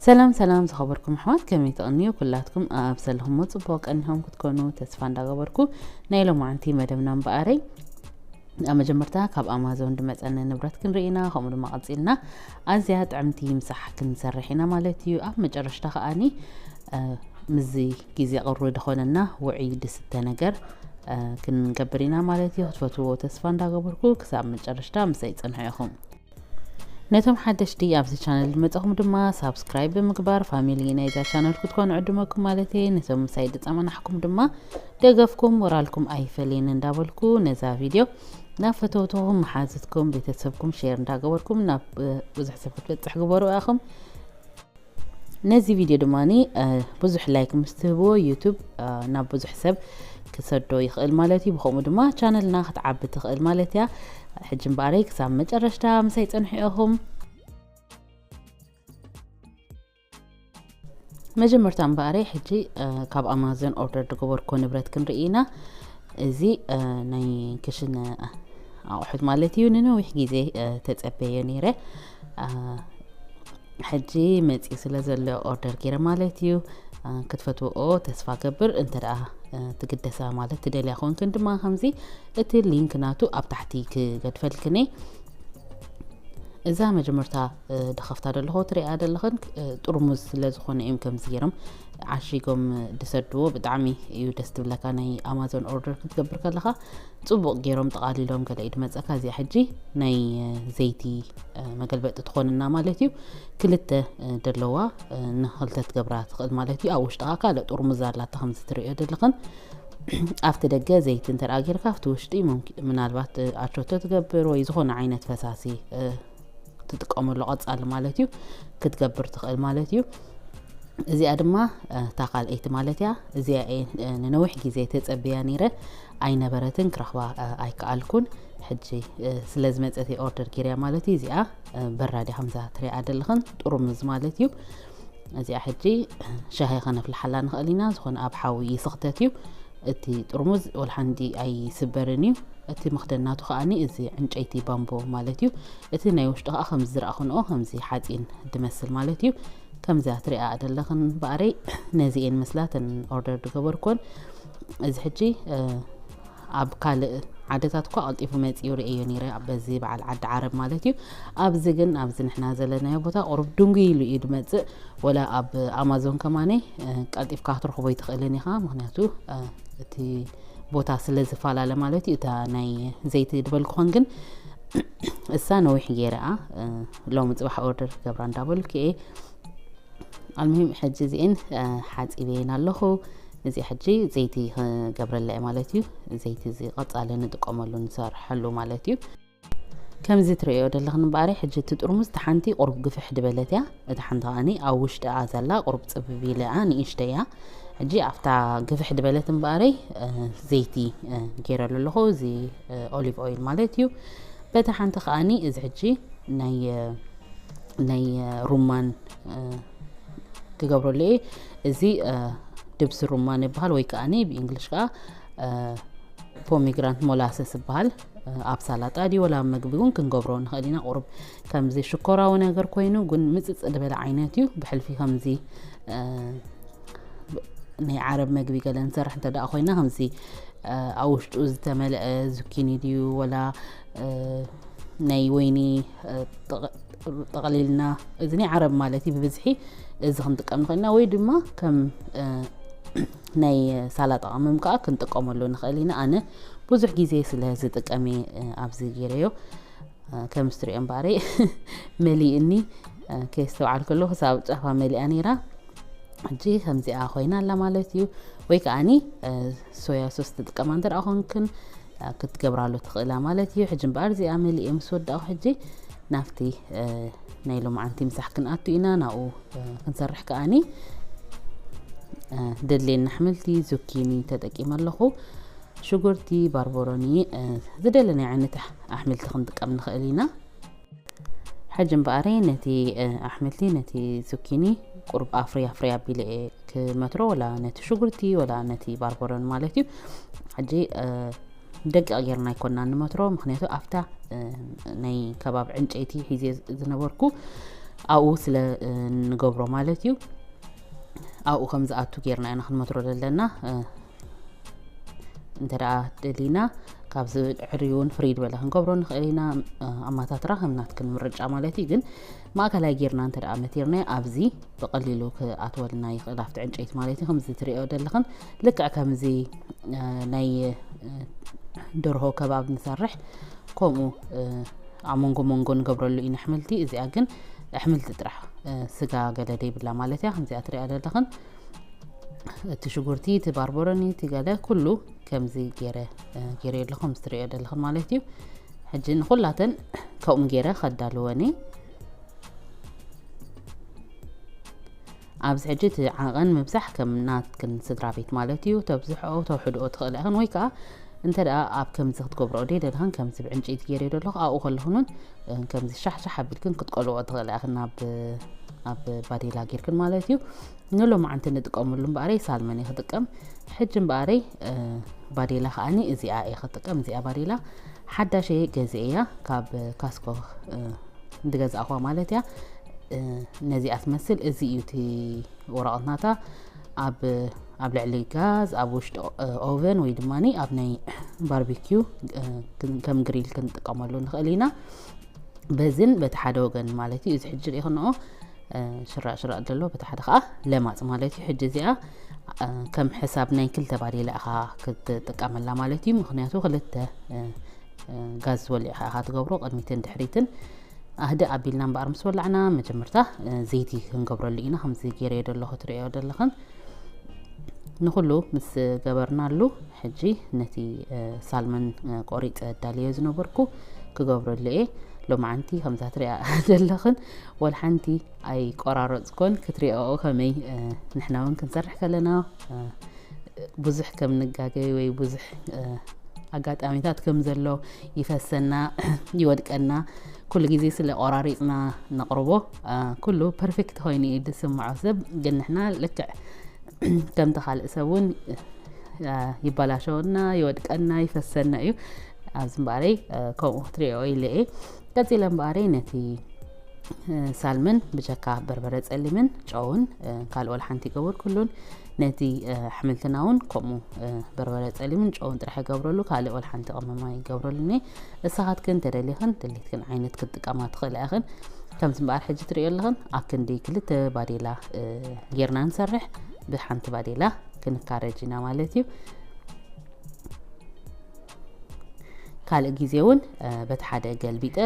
ሰላም ሰላም ዝኸበርኩም ኣሕዋት፣ ከመይ ትቕንዩ? ኩላትኩም ኣብ ዘለኹሞ ጽቡቕ ቀኒኹም ክትኮኑ ተስፋ እንዳገበርኩ፣ ናይ ሎማዓንቲ መደብና እምበኣረይ ኣብ መጀመርታ ካብ ኣማዞን ዝመጸኒ ንብረት ክንርኢ ኢና፣ ከምኡ ድማ ቀጺልና ኣዝያ ጥዕምቲ ምሳሕ ክንሰርሕ ኢና ማለት እዩ። ኣብ መጨረሽታ ከኣኒ፣ እ፣ ምስዚ ግዜ ቅሩብ ዝኾነና ውዑይ ድስተ ነገር፣ እ፣ ክንገብር ኢና ማለት እዩ። ክትፈትዎ ተስፋ እንዳገበርኩ ክሳብ መጨረሽታ ምሳይ ጽንሑ ኢኹም። ነቶም ሓደሽቲ ኣብዚ ቻነል ዝመጻኹም ድማ ሳብስክራይብ ብምግባር ፋሚሊ ናይዛ ቻነል ክትኮኑ ዕድመኩም ማለት እየ። ነቶም ምሳይ ዝጸናሕኩም ድማ ደገፍኩም ሞራልኩም ኣይፈለየኒ እንዳበልኩ ነዛ ቪድዮ ናብ ፈተውትኹም፣ መሓዝትኩም፣ ቤተሰብኩም ሼር እንዳገበርኩም ናብ፣ እ፣ ብዙሕ ሰብ ክትበጽሕ ግበሩ ኢኹም። ነዚ ቪድዮ ድማኒ፣ እ፣ ብዙሕ ላይክ ምስ ትህብዎ ዩቱብ፣ እ፣ ናብ ብዙሕ ሰብ ክሰዶ ይኽእል ማለት እዩ። ብኸምኡ ድማ ቻነልና ክትዓቢ ትኽእል ማለት እያ። ሕጂ እምበኣረይ ክሳብ መጨረሽታ ምሳይ ጽንሑ ኢኹም። መጀመርታ እምበኣረይ ሕጂ፣ እ፣ ካብ ኣማዞን ኦርደር ዝገበርኩ ንብረት ክንርኢ ኢና። እዚ፣ እ፣ ናይ ክሽን ኣቑሑት ማለት እዩ። ንነዊሕ ግዜ፣ እ፣ ተጸበዮ ነይረ። እ፣ ሕጂ መጺኡ ስለ ዘሎ ኦርደር ገይረ ማለት እዩ። እ፣ ክትፈትውኦ ተስፋ ገብር። እንተ ደኣ፣ እ፣ ትግደሳ ማለት ትደልያ ኮንክን ድማ ከምዚ እቲ ሊንክ ናቱ ኣብ ታሕቲ ክገድፈልክን እየ። እዛ መጀመርታ፣ እ፣ ድኸፍታ ዘለኹ ትሪኣ ዘለኽን፣ እ፣ ጥርሙዝ ስለ ዝኾነ እዮም ከምዚ ገይሮም ዓሺጎም ድሰድዎ። ብጣዕሚ እዩ ደስ ትብለካ ናይ ኣማዞን ኦርደር ክትገብር ከለኻ። ጽቡቕ ገይሮም ጠቓሊሎም ገለ እዩ ድመጸካ። እዚኣ ሕጂ ናይ፣ እ፣ ዘይቲ፣ እ፣ መገልበጢ ትኾንና ማለት እዩ። ክልተ፣ እ፣ ደለዋ፣ እ፣ ንኽልተ ትገብራ ትኽእል ማለት እዩ። ኣብ ውሽጥኻ ካልእ ጥርሙዝ ኣላታ ከምዚ ትርእዮ ዘለኽን። ኣብቲ ደገ ዘይቲ እንተ ደኣ ጌርካ፣ ኣብቲ ውሽጢ ሙምኪ-፣ ምናልባት፣ እ፣ ኣቾቶ ትገብር ወይ ዝኾነ ዓይነት ፈሳሲ፣ እ፣ ትጥቀመሉ ቀጻሊ ማለት እዩ፣ ክትገብር ትኽእል ማለት እዩ። እዚኣ ድማ፣ እ፣ እታ ካልኣይቲ ማለት እያ። እዚኣ እየ፣ እ፣ ንነዊሕ ግዜ ተጸብያ ነይረ፣ ኣይነበረትን፣ ክረኽባ፣ እ፣ ኣይከኣልኩን። ሕጂ፣ እ፣ ስለ ዝመጸት እየ ኦርደር ገይረያ ማለት እዩ። እዚኣ፣ እ፣ በራድ እያ፣ ከምዛ ትሪኣ ዘለኽን ጥርሙዝ ማለት እዩ። እዚኣ ሕጂ ሻሂ ከነፍልሓላ ንኽእል ኢና። ዝኾነ ኣብ ሓዊ ይስኽተት እዩ። እቲ ጥርሙዝ ወላ ሓንቲ ኣይስበርን እዩ። እቲ መኽደን ናቱ ከኣኒ እዚ ዕንጨይቲ ባምቦ ማለት እዩ። እቲ ናይ ውሽጡ ከኣ ከምዚ ዝረኣኹንኦ ከምዚ ሓጺን ድመስል ማለት እዩ። ከምዛ ትሪኣ ዘለኽን በኣረይ ነዚኤን መስላተን ኦርደር ዝገበርኩን። እዚ ሕጂ፣ እ፣ ኣብ ካልእ ዓድታት እኳ ቀልጢፉ መጺኡ ርእየዮ ነይረ፣ ኣብ በዚ በዓል ዓዲ ዓረብ ማለት እዩ። ኣብዚ ግን፣ ኣብዚ ንሕና ዘለናዮ ቦታ ቁሩብ ድንጉይ ኢሉ እዩ ድመጽእ። ወላ ኣብ ኣማዞን ከማነ፣ እ፣ ቀልጢፍካ ክትረኽቦ ኣይትኽእልን ኢኻ፣ ምኽንያቱ፣ እ፣ እቲ ቦታ ስለ ዝፈላለ ማለት እዩ። እታ ናይ ዘይቲ ዝበልኩኸን ግን እሳ ነዊሕ ገይረኣ፣ እ፣ ሎሚ ጽባሕ ኦርደር ክገብራ እንዳበልኩ እየ። ኣልሙሂም ሕጂ እዚኤን፣ እ፣ ሓጺበየን ኣለኹ። እዚ ሕጂ ዘይቲ ክገብረላ እየ ማለት እዩ። ዘይቲ እዚ ቀጻሊ ንጥቀመሉ ንሰርሐሉ ማለት እዩ። ከምዚ ትርእዮ ዘለኽን እምበኣረይ ሕጂ እቲ ጥርሙዝ እታ ሓንቲ ቁሩብ ግፍሕ ድበለት እያ። እታ ሓንቲ ከኣኒ ኣብ ውሽጢ እያ ዘላ፣ ቁሩብ ጽብብ ኢለ እያ፣ ንእሽተይ እያ። ሕጂ ኣብታ ግፍሕ ድበለት እምበኣረይ፣ እ፣ ዘይቲ፣ እ፣ ገይረሉ ኣለኹ። እዚ፣ እ፣ ኦሊቭ ኦይል ማለት እዩ። በታ ሓንቲ ከኣኒ እዚ ሕጂ ናይ፣ እ፣ ናይ፣ እ፣ ሩማን፣ እ፣ ክገብረሉ እየ። እዚ፣ እ፣ ድብሲ ሩማን ይበሃል ወይ ከኣኒ ብእንግሊሽ ከኣ፣ እ፣ ፖሚግራንት ሞላሰስ ይበሃል። እ፣ ኣብ ሳላጣ ድዩ ወላ ኣብ መግቢ እውን ክንገብሮ ንኽእል ኢና። ቁሩብ ከምዚ ሽኮራዊ ነገር ኮይኑ ግን ምጽጽ ዝበለ ዓይነት እዩ። ብሕልፊ ከምዚ፣ እ፣ ናይ ዓረብ መግቢ ገለ ንሰርሕ እንተ ደኣ ኮይና ከምዚ፣ እ፣ ኣብ ውሽጡ ዝተመልአ ዙኪኒ ድዩ ወላ፣ እ፣ ናይ ወይኒ፣ እ፣ ጥቕ-፣ ጠቕሊልና፣ እዚ ናይ ዓረብ ማለት እዩ። ብብዝሒ እዚ ክንጥቀም ንኽእል ኢና ወይ ድማ ከም፣ እ፣ ናይ ሳላጣ ቅመም ከኣ ክንጥቀመሉ ንኽእል ኢና። ኣነ ብዙሕ ግዜ ስለ ዝጥቀም እየ፣ እ፣ ኣብዚ ገይረዮ። እ፣ ከም እትሪኦ እምበኣረይ መሊእኒ፣ እ፣ ከየስተውዓልኩ ኣለኹ፣ ክሳብ ጫፋ መሊኣ ነይራ። ሕጂ ከምዚኣ ኮይና ኣላ ማለት እዩ። ወይ ከኣኒ፣ እ፣ ሶያ ሶስ ትጥቀማ እንተ ደኣ ኮንክን፣ እ፣ ክትገብራሉ ትኽእላ ማለት እዩ። ሕጂ እምበኣር እዚኣ መሊኤ ምስ ወዳእኩ ሕጂ ናብቲ፣ እ፣ ናይ ሎማዓንቲ ምሳሕ ክንኣቱ ኢና፣ ናብኡ፣ እ፣ ክንሰርሕ ከኣኒ፣ እ፣ ደድልየኒ ኣሕምልቲ ዙኪኒ ተጠቂመ ኣለኹ። ሽጉርቲ፣ ባርበሮኒ፣ እ፣ ዝደለናዮ ዓይነት ኣሕ-፣ ኣሕምልቲ ክንጥቀም ንኽእል ኢና። ሕጂ እምበኣረይ ነቲ፣ እ፣ ኣሕምልቲ፣ ነቲ ዙኪኒ ቁሩብ ኣፍርያ ኣፍርያ ኣቢለ እየ ክመትሮ፣ ወላ ነቲ ሽጉርቲ፣ ወላ ነቲ ባርበሮኒ ማለት እዩ። ሕጂ፣ እ፣ ደቂቕ ጌርና ኣይኮንና ንመትሮ፣ ምኽንያቱ ኣብታ፣ እ፣ ናይ ከባቢ ዕንጨይቲ ሒዘ ዝነበርኩ ኣብኡ ስለ ንገብሮ ማለት እዩ። ኣብኡ ከም ዝኣቱ ጌርና ኢና ክንመትሮ ዘለና። እንተ ደኣ ደሊና ካብዚ ድሕሪ እውን ፍሪድ በለ ክንገብሮ ንኽእል ኢና። ኣማታትራ ከም ናትክን ምርጫ ማለት እዩ። ግን ማእከላይ ጌርና እንተ ደኣ መቲርናዮ ኣብዚ ብቐሊሉ ክኣትወልና ይኽእል ኣብቲ ዕንጨይቲ ማለት እዩ። ከምዚ ትሪኦ ዘለኽን ልክዕ ከምዚ ናይ ደርሆ ከባብ ንሰርሕ ከምኡ ኣብ መንጎ መንጎ ንገብረሉ ኢና ኣሕምልቲ። እዚኣ ግን ኣሕምልቲ ጥራሕ ስጋ ገለ ደይብላ ማለት እያ። ከምዚኣ ትሪኣ ዘለኽን እቲ ሽጉርቲ፣ እቲ ባርቦረኒ፣ እቲ ገለ ኩሉ ከምዚ ገይረ ገይረ ኣለኹ፣ ከምዚ ትሪኦ ዘለኽን ማለት እዩ። ሕጂ ንኹላተን ከምኡ ገይረ ከዳልወን እየ። ኣብዚ ሕጂ እቲ ዓቐን ምብዛሕ ከም ናትክን ስድራ ቤት ማለት እዩ። ተብዝሕኦ ተውሕድኦ ትኽእላ ኢኽን፣ ወይ ከዓ እንተ ደኣ ኣብ ከምዚ ክትገብርኦ ደይ ደለኽን፣ ከምዚ ብዕንጨይቲ ገይረ ደለኹ ኣብኡ ከለኽን እውን ከምዚ ሻሕ ሻሕ ኣቢልክን ክትቆልኦ ትኽእላ ኢኽን ኣብ ኣብ ባዴላ ጌርክን ማለት እዩ። ንሎማዓንቲ ንጥቀመሉ እምበኣረይ ሳልመን እየ ክጥቀም። ሕጂ እምበኣረይ ባዴላ ከዓኒ እዚኣ እየ ክጥቀም። እዚኣ ባዴላ ሓዳሽ እየ ገዚአ እያ ካብ ካስኮ ዝገዛእኳ ማለት እያ። ነዚኣ ትመስል። እዚ እዩ እቲ ወረቐት ናታ። ኣብ ኣብ ልዕሊ ጋዝ ኣብ ውሽጢ ኦቨን ወይ ድማ ኣብ ናይ ባርቢኪዩ ከም ግሪል ክንጥቀመሉ ንኽእል ኢና። በዝን በቲ ሓደ ወገን ማለት እዩ። እዚ ሕጂ ሪኢኽንኦ ሽራቕ ሽራቕ ዘሎ በቲ ሓደ ከዓ ለማፅ ማለት እዩ። ሕጂ እዚኣ ከም ሕሳብ ናይ ክልተ ባዴላ ኢኻ ክትጥቀመላ ማለት እዩ። ምክንያቱ ክልተ ጋዝ ወሊዕኻ ኢኻ ትገብሮ፣ ቅድሚትን ድሕሪትን። ኣህደ ኣቢልና እምበኣር ምስ ወላዕና መጀመርታ ዘይቲ ክንገብረሉ ኢና። ከምዚ ገይረ ዘለኹ ትሪኦ ዘለኽን ንኹሉ ምስ ገበርናሉ ሕጂ ነቲ ሳልመን ቆሪፀ ኣዳልዮ ዝነበርኩ ክገብረሉ እየ። ሎማዓንቲ ከምዛ ትሪኣ ዘለኽን ወላ ሓንቲ ኣይቆራረፅኮን። ክትሪኦ ከመይ ንሕና እውን ክንሰርሕ ከለና ብዙሕ ከም ንጋገይ ወይ ብዙሕ ኣጋጣሚታት ከም ዘሎ ይፈሰና ይወድቀና። ኩሉ ግዜ ስለ ቆራሪፅና ነቕርቦ ኩሉ ፐርፌክት ኮይኑ እዩ ዝስምዖ ሰብ። ግን ንሕና ልክዕ ከምቲ ካልእ ሰብ እውን ይበላሸወና፣ ይወድቀና፣ ይፈሰና እዩ። ኣብዚ እምበኣረይ ከምኡ ክትሪኦ ኢለ እየ። ቀፂለ እምበኣረይ ነቲ ሳልመን ብጀካ በርበረ ፀሊምን ጨውን ካልእ ወላ ሓንቲ ይገበርኩሉን። ነቲ ኣሕምልትና እውን ከምኡ በርበረ ፀሊምን ጨውን ጥራሕ ይገብረሉ፣ ካልእ ወላ ሓንቲ ቅመማ ይገብረሉኒ። እሳኻትክን ተደሊኽን ድሌትክን ዓይነት ክትጥቀማ ትኽእላ ኢኽን። ከምዚ እምበኣር ሕጂ ትሪኦ ኣለኽን ኣብ ክንዲ ክልተ ባዴላ ጌርና ንሰርሕ፣ ብሓንቲ ባዴላ ክንካረጅ ኢና ማለት እዩ። ካልእ ግዜ እውን በቲ ሓደ ገልቢጠ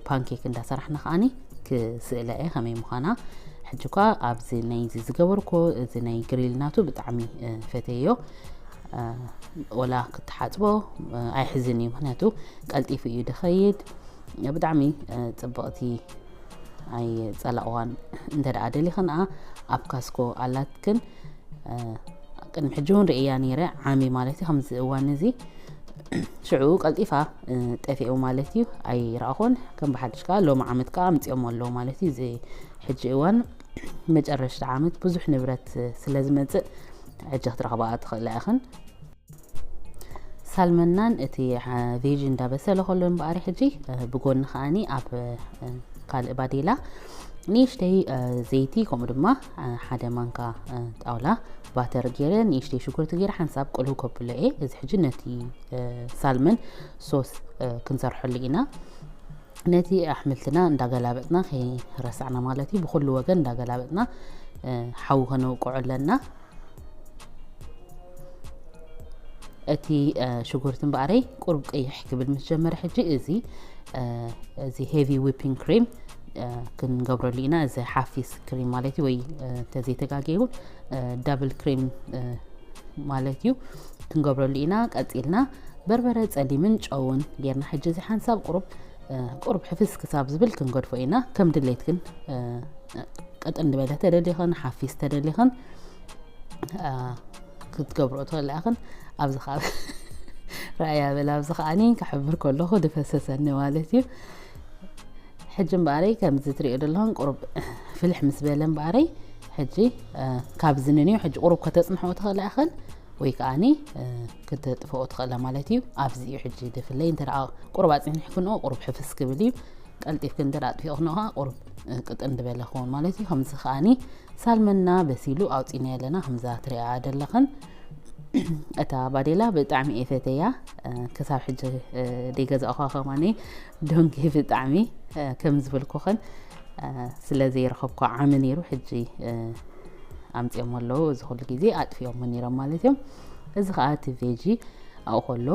ፓንኬክ እንዳሰራሕና ከዓኒ ክስእላ እየ ከመይ ምዃና። ሕጂ እኳ ኣብዚ ናይዚ ዝገበርኮ እዚ ናይ ግሪል ናቱ ብጣዕሚ ፈተዮ። ወላ ክትሓፅቦ ኣይሕዝን እዩ፣ ምክንያቱ ቀልጢፉ እዩ ድኸይድ። ብጣዕሚ ፅብቕቲ ኣይፀላእዋን። እንተ ደኣ ደሊኽን ኣብ ካስኮ ኣላትክን ቅድሚ ሕጂ እውን ርእያ ነይረ ዓሚ ማለት እዩ። ከምዚ እዋን እዚ ሽዑ ቀልጢፋ ጠፊኡ ማለት እዩ። ኣይረኣኹን። ከም ብሓድሽ ከዓ ሎሚ ዓመት ከዓ ኣምፅኦም ኣለዉ ማለት እዩ። እዚ ሕጂ እዋን መጨረሽታ ዓመት ብዙሕ ንብረት ስለ ዝመፅእ ሕጂ ክትረኽባ ትኽእላ ኢኽን። ሳልመናን እቲ ቬጅ እንዳበሰለ ከሎ እምበኣሪ ሕጂ ብጎኒ ከዓኒ ኣብ ካልእ ባዴላ ንእሽተይ ዘይቲ ከምኡ ድማ ሓደ ማንካ ጣውላ ባተር ገይረ ንእሽተይ ሽጉርቲ ገይረ ሓንሳብ ቅልው ከብሎ እየ። እዚ ሕጂ ነቲ ሳልመን ሶስ ክንሰርሐሉ ኢና። ነቲ ኣሕምልትና እንዳገላበጥና ከይረሳዕና ማለት እዩ፣ ብኩሉ ወገን እንዳገላበጥና ሓዊ ከነውቅዖ ኣለና። እቲ ሽጉርቲ እምበኣረይ ቁሩብ ቅይሕ ክብል ምስ ጀመረ ሕጂ እዚ እዚ ሄቪ ዊፒንግ ክሪም ክንገብረሉ ኢና። እዚ ሓፊስ ክሪም ማለት እዩ፣ ወይ እንተዘይተጋገይኩ ዳብል ክሪም ማለት እዩ ክንገብረሉ ኢና። ቀፂልና በርበረ ፀሊምን ጨውን ጌርና ሕጂ እዚ ሓንሳብ ቁሩብ ቁሩብ ሕፍስ ክሳብ ዝብል ክንገድፎ ኢና። ከም ድሌትክን ቀጥን ዝበለ ተደሊኽን ሓፊስ ተደሊኽን ክትገብሮ ትኽእላ ኢኽን። ኣብዚ ካብ ራእያ በል ኣብዚ ከዓኒ ክሕብር ከለኹ ድፈሰሰኒ ማለት እዩ። ሕጂ እምበኣረይ ከምዚ ትሪኦ ዘለኹን ቁሩብ ፍልሕ ምስ በለ እምበኣረይ ሕጂ ካብዚ ንንዮ ሕጂ ቁሩብ ከተፅንሕኦ ትኽእላ ኢኽን ወይ ከዓኒ ክተጥፍኦ ትኽእላ ማለት እዩ። ኣብዚ እዩ ሕጂ ድፍለይ እንተ ደኣ ቁሩብ ኣፅኒሕክንኦ ቁሩብ ሕፍስ ክብል እዩ። ቀልጢፍክን እንተ ኣጥፊእኽንኦ ቁሩብ ቅጥን ዝበለ ክኸውን ማለት እዩ። ከምዚ ከኣኒ ሳልመና በሲሉ ኣውፂና ኣለና። ከምዛ ትሪኣ ዘለኽን እታ ባዴላ ብጣዕሚ እየ ፈተያ። ክሳብ ሕጂ ደይገዛእኳ ከማኒ ዶንኪ ብጣዕሚ ከም ዝበልኩኽን ስለ ዘይረኸብኳ ዓሚ ነይሩ። ሕጂ ኣምፅኦም ኣለዉ። እዚ ኩሉ ግዜ ኣጥፊኦም ነይሮም ማለት እዮም። እዚ ከዓ እቲ ቬጂ ኣብኡ ከሎ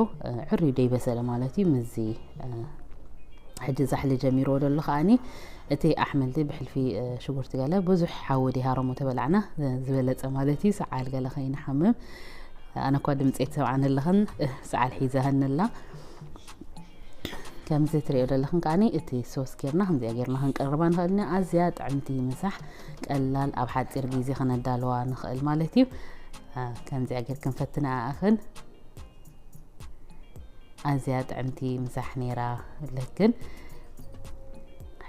ዕርዩ ደይበሰለ ማለት እዩ። ምስዚ ሕጂ ዛሕሊ ጀሚርዎ ዘሎ ከዓኒ እቲ ኣሕምልቲ ብሕልፊ ሽጉርቲ ገለ ብዙሕ ሓዊ ዲሃረሞ ተበላዕና ዝበለፀ ማለት እዩ። ሰዓል ገለ ከይንሓምም ኣነ እኳ ድምፂ ትሰምዓኒ ኣለኽን ሰዓል ሒዛህንላ። ከምዚ ትሪኦ ዘለኽን ከዓኒ እቲ ሶስ ጌርና ከምዚኣ ጌርና ክንቀርባ ንኽእል ኢና። ኣዝያ ጥዕምቲ ምሳሕ ቀላል ኣብ ሓፂር ግዜ ከነዳልዋ ንኽእል ማለት እዩ። ከምዚኣ ጌርክን ፈትና ኣኽን ኣዝያ ጥዕምቲ ምሳሕ ነይራ። ለክን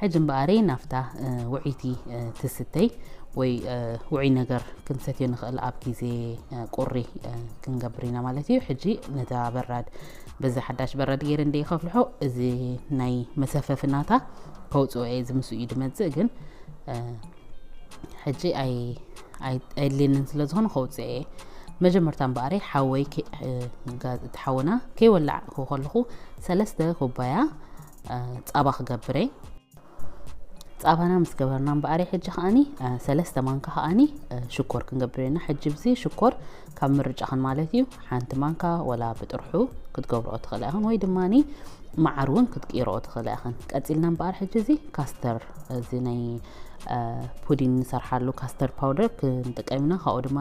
ሕጂ እምበኣሪ ናፍታ ውዒቲ ትስተይ ወይ ውዒ ነገር ክንሰትዮ ንኽእል ኣብ ግዜ ቁሪ ክንገብር ኢና ማለት እዩ። ሕጂ ነታ በራድ በዚ ሓዳሽ በራድ ገይረ እንደ ከፍልሖ እዚ ናይ መሰፈፊ ናታ ከውፅኦ እየ። እዚ ምስኡ እዩ ድመፅእ ግን ሕጂ ኣይ ኣየድልየንን ስለ ዝኾነ ከውፅኦ እየ። መጀመርታ እምበኣረይ ሓወይ እቲ ሓወና ከይወላዕ ከለኹ ሰለስተ ኩባያ ፃባ ክገብር እየ። ፃባና ምስ ገበርና እምበኣረይ ሕጂ ከዓኒ ሰለስተ ማንካ ከዓኒ ሽኮር ክንገብር ኢና። ሕጂ ብዚ ሽኮር ካብ ምርጫኽን ማለት እዩ። ሓንቲ ማንካ ወላ ብጥርሑ ክትገብርኦ ትኽእላ ኢኽን ወይ ድማ መዓር እውን ክትቅይርኦ ትኽእላ ኢኽን። ቀፂልና እምበኣር ሕጂ እዚ ካስተር እዚ ናይ ፑዲን ንሰርሓሉ ካስተር ፓውደር ክንጥቀም ኢና። ካብኡ ድማ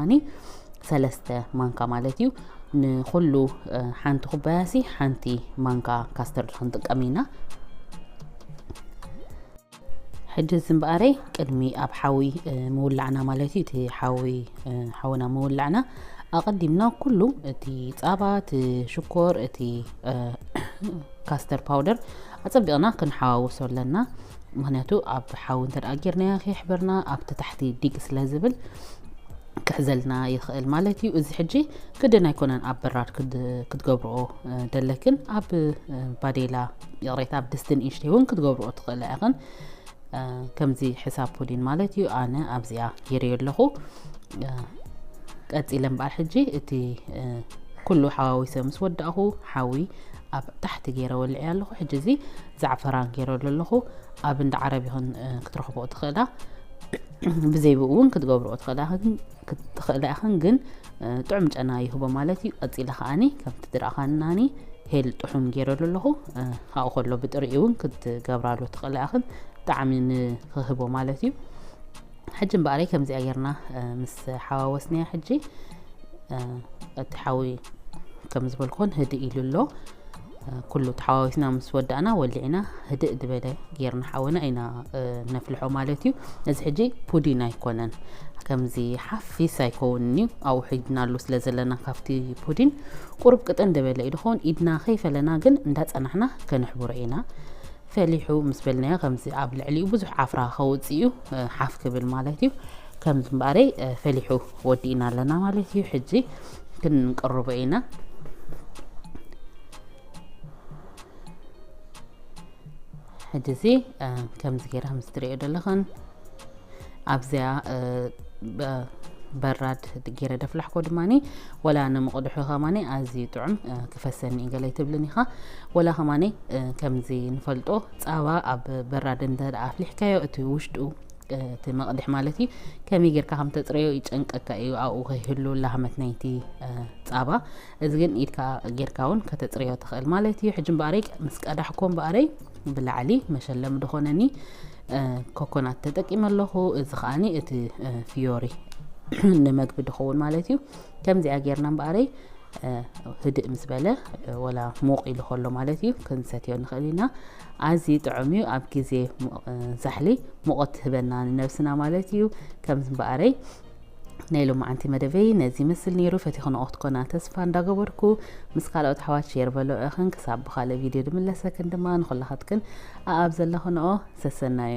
ሰለስተ ማንካ ማለት እዩ። ንኩሉ ሓንቲ ኩባያሲ ሓንቲ ማንካ ካስተርድ ክንጥቀም ኢና። ሕጂ እዚ እምበኣረይ ቅድሚ ኣብ ሓዊ ምውላዕና ማለት እዩ፣ እቲ ሓዊ ሓውና ምውላዕና ኣቐዲምና ኩሉ እቲ ፃባ፣ እቲ ሽኮር፣ እቲ ካስተር ፓውደር ኣፀቢቕና ክንሓዋውሶ ኣለና። ምክንያቱ ኣብ ሓዊ እንተ ደኣ ጌርናዮ ከየሕበርና ኣብቲ ታሕቲ ዲግ ስለ ዝብል ክሕዘልና ይኽእል ማለት እዩ። እዚ ሕጂ ግድን ኣይኮነን ኣብ በራድ ክትገብርኦ ደለክን፣ ኣብ ባዴላ ይቕሬታ፣ ኣብ ድስቲ ንእሽተይ እውን ክትገብርኦ ትኽእላ ኢኽን። ከምዚ ሕሳብ ፑዲን ማለት እዩ። ኣነ ኣብዚኣ ገይረዮ ኣለኹ። ቀፂለ እምበኣር ሕጂ እቲ ኩሉ ሓዋዊሰ ምስ ወዳእኹ ሓዊ ኣብ ታሕቲ ገይረ ወልዐ ኣለኹ። ሕጂ እዚ ዛዕፈራን ገይረሉ ኣለኹ። ኣብ እንዳ ዓረብ ይኹን ክትረኽቦ ትኽእላ፣ ብዘይብኡ እውን ክትገብርኦ ትኽእላ ኢኽን፣ ግን ጥዑም ጨና ይህቦ ማለት እዩ። ቀፂለ ከዓኒ ከምቲ ዝረኣኻናኒ ሄል ጥሑም ገይረሉ ኣለኹ። ካብኡ ከሎ ብጥሪኡ እውን ክትገብራሉ ትኽእላ ኢኽን፣ ጣዕሚ ንክህቦ ማለት እዩ። ሕጂ እምበኣረይ ከምዚኣ ጌርና ምስ ሓዋወስናያ ሕጂ እቲ ሓዊ ከም ዝበልኩን ህድእ ኢሉ ኣሎ። ኩሉ ተሓዋዊስና ምስ ወዳእና ወሊዕና ህድእ ዝበለ ጌርና ሓዊና ኢና ነፍልሖ ማለት እዩ። እዚ ሕጂ ፑዲን ኣይኮነን፣ ከምዚ ሓፊስ ኣይከውንን እዩ። ኣብኡ ሒድናሉ ስለ ዘለና ካብቲ ፑዲን ቁሩብ ቅጥን ዝበለ እዩ ዝኸውን። ኢድና ከይፈለና ግን እንዳጸናሕና ከነሕብሮ ኢና። ፈሊሑ ምስ በልናዮ ከምዚ ኣብ ልዕሊኡ ብዙሕ ዓፍራ ከውፅእ እዩ፣ ሓፍ ክብል ማለት እዩ። ከምዚ እምበኣረይ ፈሊሑ ወዲእና ኣለና ማለት እዩ። ሕጂ ክንቅርቦ ኢና። ሕጂ እዚ ከምዚ ገይረ ከምዚ ትሪኦ ዘለኽን ኣብዚኣ በራድ ገይረ ደፍላሕኮ ድማኒ ወላ ንምቕድሑ ከማኒ ኣዝዩ ጥዑም ክፈሰኒ እዩ ገለ ኣይትብልን ኢኻ። ወላ ከማኒ ከምዚ ንፈልጦ ፃባ ኣብ በራድ እንተ ኣፍሊሕካዮ እቲ ውሽጡ እቲ መቕድሕ ማለት እዩ ከመይ ጌርካ ከም ተፅረዮ ይጨንቀካ እዩ። ኣብኡ ከይህሉ ላህመት ናይቲ ፃባ እዚ ግን ኢድካ ጌርካ እውን ከተፅርዮ ትኽእል ማለት እዩ። ሕጂ እምበኣረይ ምስ ቀዳሕኮ እምበኣረይ ብላዕሊ መሸለም ዝኾነኒ ኮኮናት ተጠቂመ ኣለኹ። እዚ ከዓኒ እቲ ፊዮሪ ንመግቢ ድኸውን ማለት እዩ። ከምዚኣ ጌርና እምበኣረይ ህድእ ምስ በለ ወላ ሙቕ ኢሉ ከሎ ማለት እዩ ክንሰትዮ ንኽእል ኢና። ኣዝዩ ጥዑም እዩ። ኣብ ግዜ ዛሕሊ ሙቐት ትህበና ንነብስና ማለት እዩ። ከምዚ እምበኣረይ ናይ ሎማዓንቲ መደበይ ነዚ ይመስል ነይሩ። ፈቲኽንኦ ክትኮና ተስፋ እንዳገበርኩ ምስ ካልኦት ኣሕዋት ሼር በሎ ኢኽን። ክሳብ ብኻልእ ቪድዮ ድምለሰክን ድማ ንኹላኻትክን ኣኣብ ዘለኽንኦ ሰሰናዩ።